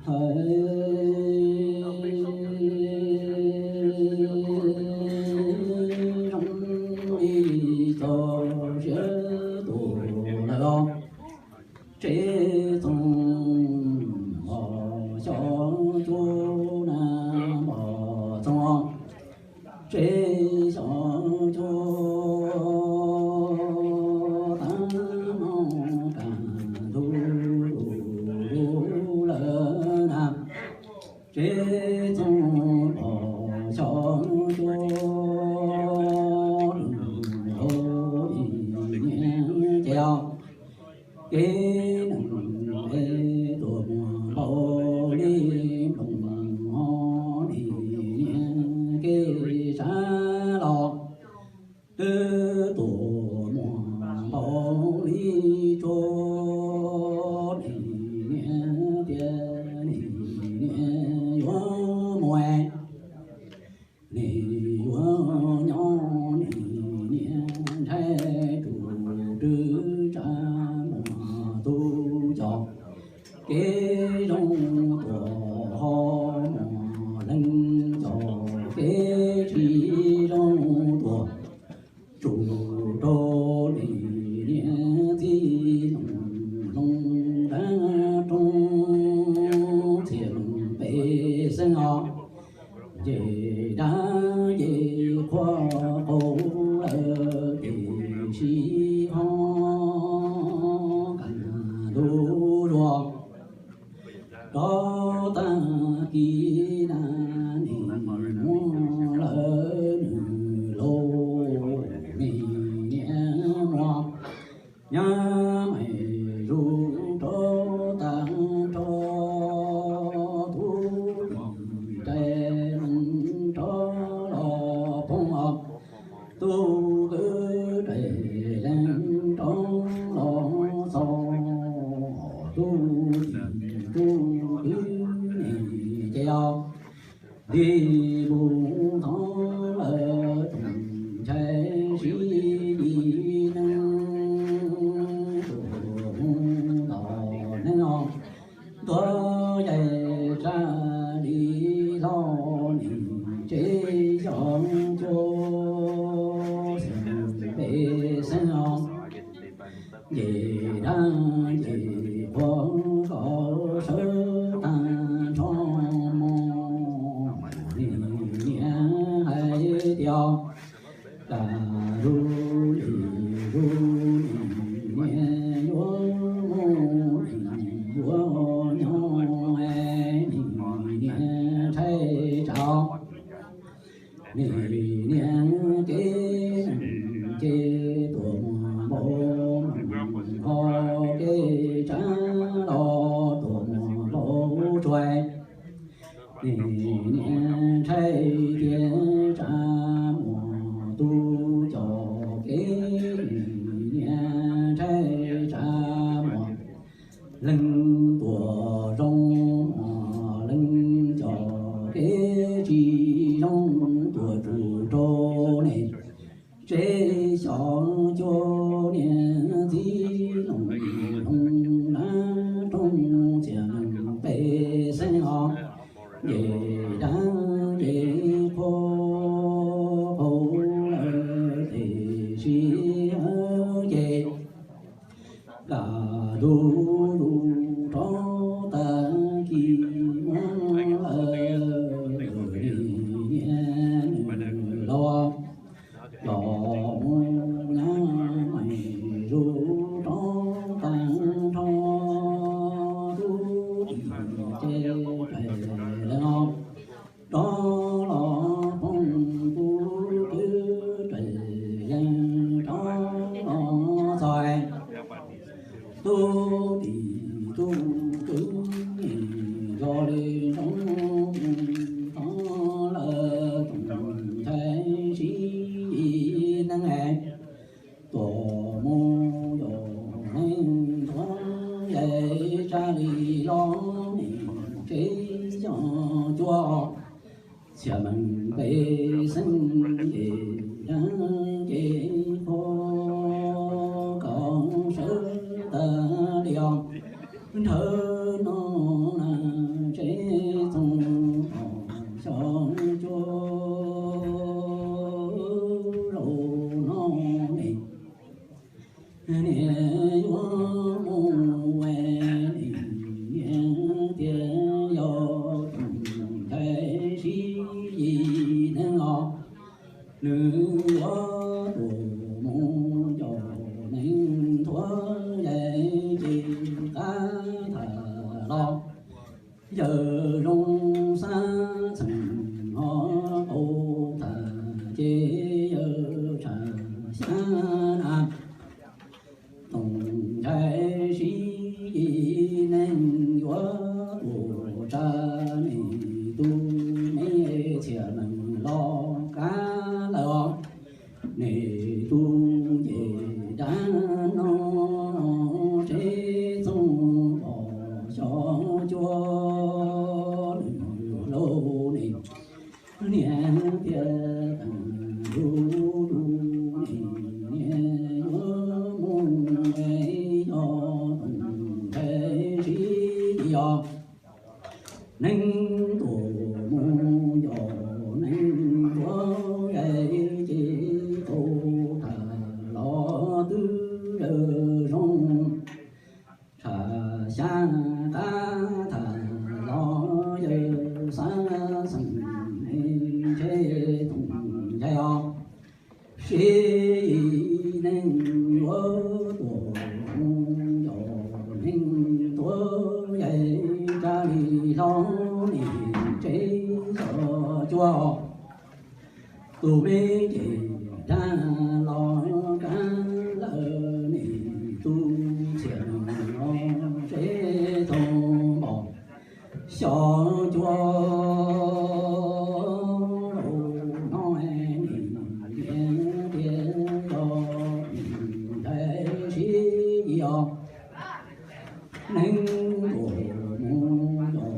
Hlawv zoo li txoj sia tuaj lawm os. Tsev txoov npog xyov cuab na npog txoov, tsev xyov cuab tab mob kas ntug lug lawm na. Tsev txoov npog xyov cuab lug li niam ces os. Kev neeg es tuaj muaj npaum li nplooj ho li niam kev tshav los twb tuaj muaj npaum li tsuas li niam tias li niam yuav mus es. Nim yuav nyob nim niam ntshai tus rwg tsam muaj tus coj kev zoo tuaj ho muaj leej coj kev tsis zoo tuaj. Tsuj rau nim niam txiv zoo zoo dab roob txhia leej pej xeem os. Nce dab nce qhua qaug lawm ces sib ho kas ntug zuag. Rov tag kis na nim muab lawm nws laus nim niam muab nyab me zuj rov tag nrho tub ris rais leej rov los poob os. Tub kwv rais leej rov los txog tub ris tub kwv nim ces os. Nti lus thov lawm tsoom ntshai sib li neeg tuaj mus nto neeg os. Ntuav yaig tsam li hlo nim tsev xyov cuab xeem pej xeem os. Nce dab nce qhua kom sawv tag nrho mus nim niam hais tias os. Kas zuj lim zuj nim niam yuav mus nim yuav nyob nim niam ntshai tsam. Nim niam kev neeg ces tuaj muaj npaum nqho kev tshav los tuaj muaj npaum tsuas. Nim niam ntshai tias tsam muaj tus coj kev, nim niam ntshai tsam muaj leej tuaj zoo, muaj leej coj kev tsis zoo tuaj tsuj rau nej. Tsev xyov cuab niam txiv looj looj dab roob txhia leej pej xeem os. Nce dab nce qhua qaug lawm tiam sis ces kas ntug zuj rov tag kis muab lawm nim niam nws laus los mus nyab me zuj rov tag nrho tub ris ces rais leej rov los poob tub kwv rais leej rov los txog. Tub ris tub kwv yog li zoo thov lawm tsoom ntshai sib li neeg tuaj mus yog neeg ntuav yaig tsam li hlo nim tsev xyov cuab txhia leej pej xeem nce dab nce qhua kom sawv tag li os. Nrhawv no na Toom Nchai Siv Yis neeg yuav tuaj tsa nej tus me txhiaj nees los qab lawm os. Nej tus ncej dab no tsev txoog pom xyov cuab nws lauj, nej niam tias teem lub lub nej niam yuav mus es yog Toom Nchai Siv Yis os. Neeg tuaj mus yog neeg tuaj es ces tau tham los twb yawg zoo, tham xya qab tham los yawg xav xeem, ntshe Toom Nchai os. Siv Yis neeg yuav tuaj mus yog neeg tuaj es tsa li hlo nej tsev xyov cuab tus me ncej dab los qab lawm, nej tus txhiaj nees los tsev txoog pom xyov cuab lauj, no nej niam tias yog Nchai Siv Yis os. Neeg tuaj mus yog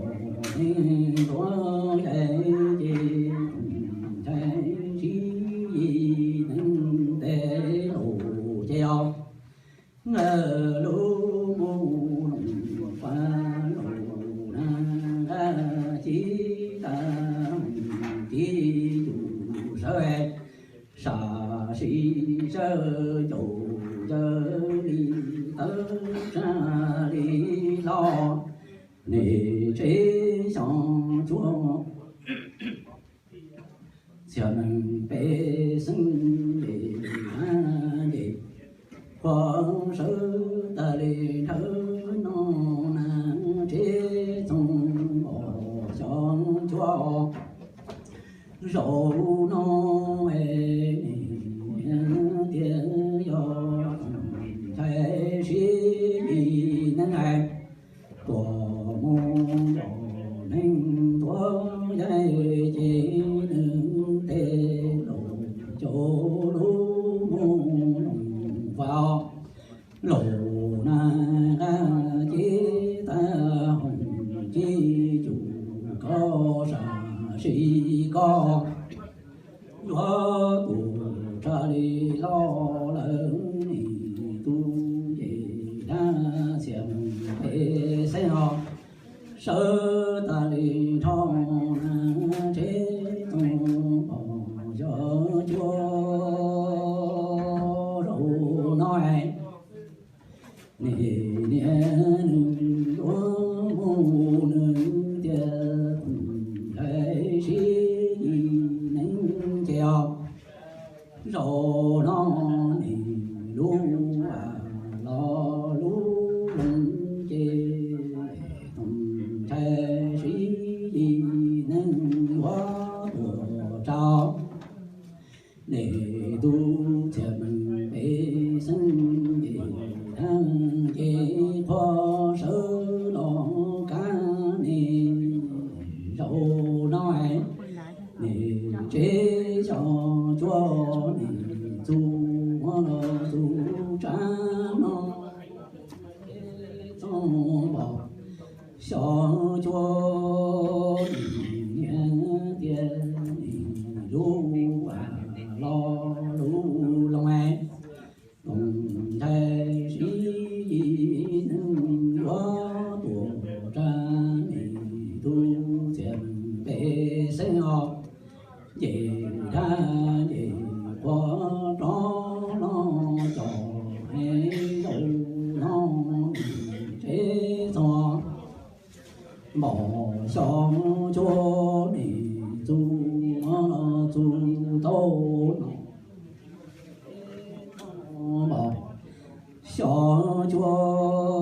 neeg tuaj es ces Nchai Siv Yis neeg tes laus ces os. Lub mus loos pas laus na, nqa ci tas ci cuj sawv, sam sim sawv caum caw li tawv tsa li hlo, nej tsev xyov cuab txhiaj nees peb xeeb ncej dab ncej qhuav sawv tas li nthawv no na, tsev txoog pom xyov cuab zaum no es tias yog Nchai Siv Yis neeg tuaj mus yog neeg tuaj es ces nws tes laus caum lub mus loos pas laus na, nqa ci tas hoom ci cuj koj sam sim koj yuav tuaj tsa li hlo lawm, nej tus ncej dab txhiaj nees peb xeeb os. Sawv tas li nrho na, tsev txoog pom xyov cuab zaum no es nej niam nws yuav mus nws tias Nchai Siv Yis neeg ces os. Zaum no nej lub a los lub loos ces Toom Nchai Siv Yis neeg yuav tuaj tsa nej tus txhiaj nees peb xeeb ncej dab ncej qhuav sawv los qab nej zaum no es nej tsev xyov cuab nej txuj muab los txuj tsa no txoog pom xyov cuab nej niam tias nej lub a los lub loos es Toom Nchai Siv Yis neeg yuav tuaj tsa nej tus txhiaj nees peb xeeb os. Ncej dab ncej qhuav rov los cov es zaum no nej tsev txoog pom xyov cuab nej txuj muab los txuj tau no pom xyov cuab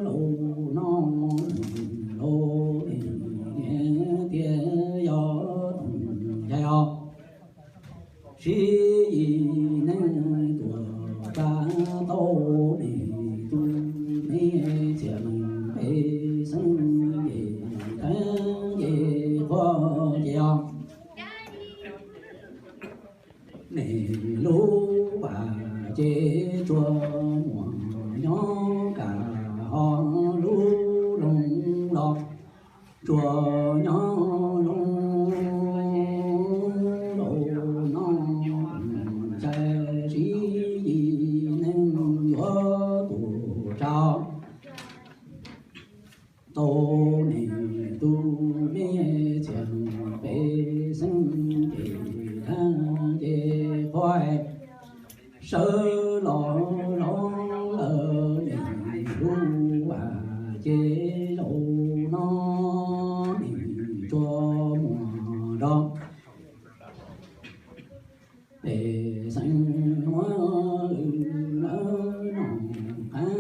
zaum no lauj, nej niam tias yog Toom Nchai os. Siv neeg tuaj tsa tau, nej tus me txhiaj pej xeem ces theeb ces qhuav ces os. Nej lub vaj ces tsuas muaj nyob kaj, ho lub loog los tsuas nyob loog. Zaum no ntshai sib yig neeg yuav tuaj tsa tau, nej tus me txhiaj pej xeem ces theeb ces qhuav sawv los los lawm nej lub vaj ces zaum no nej tsuas muaj nrog pej xeem muab lwm lawv noj qab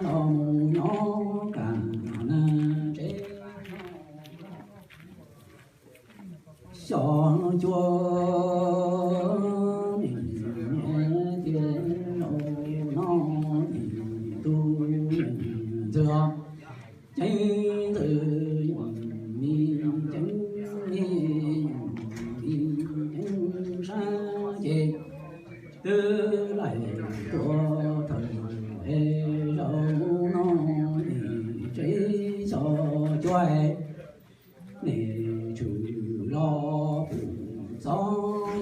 los mus nyob kaj na tsev xyov cuab. Nej niam tias zaum no nej tus ntxwg ceeb ntxwg yoom mi ceeb mi yoom mi ceeb sab ces twb laim tuaj thawm es zaum no nej tsev xyov cuab. Nej tshwm los pum txov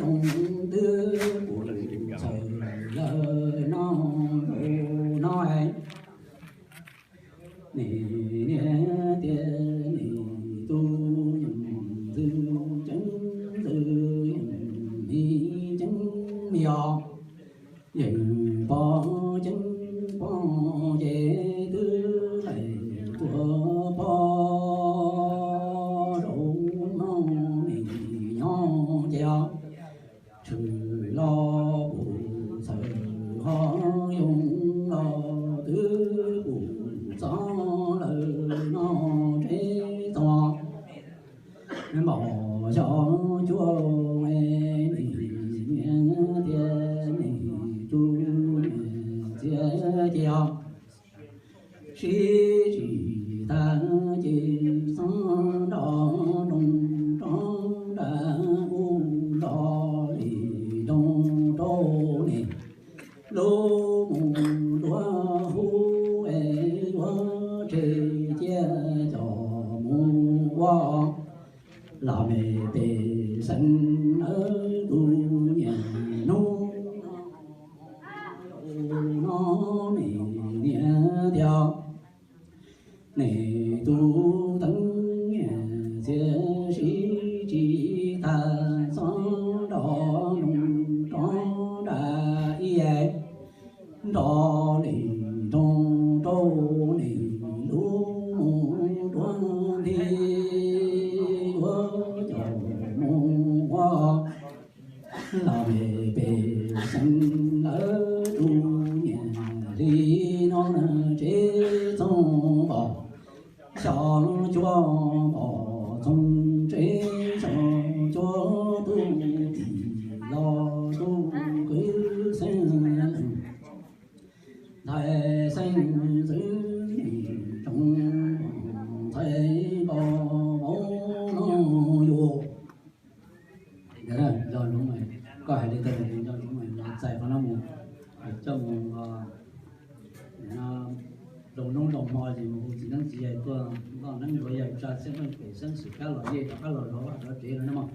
yoov twb pum txhawm lawm no mus no. Nej niam tias nej tus yoom ntxwg ceeb ntxwg yoom mi ceeb mi os. Yeej pom ceeb pom ces twb laim tuaj pom zaum no nej nyob ces os. Tshwm los pum txhawm ho yoov los twb pum txov lawm no tsev txog. Npaum xyov cuab, nej niam tias nej tus niam txiv ces os. Sib tsis tag ces txog nrog nroog rov nram u los li nroog rau nej lub mus duav hub es yuav tseg cia coj mus ua los me pej xeem lawv tus niam hnub no nej niam tias nej tus teev niam txiv sib tsis tag txog nrog nroog rov nram ib nrog li nroog rau nej lub mus duav nthi yuav coj mus ua los me pej xeem lawv tus niam li no tsev txog npaum xyov cuab npaum txog tsev xyov cuab tub tim los tub kwv xeeb ntxhais xeeb ntxwv tsoom ntxhais npau vauv no yus. Nco ntsoov, koj hais li ntawd nco ntsoov, txais qhov no mus, coj mus zoo noob zoo hmo ces mus hu txiv neeb txiv yaig tuaj noj neeb nchuav yaig tsa txhiaj meej pem xeeb xwm kab los yej rov qab los zov vaj zov tsev no na mog.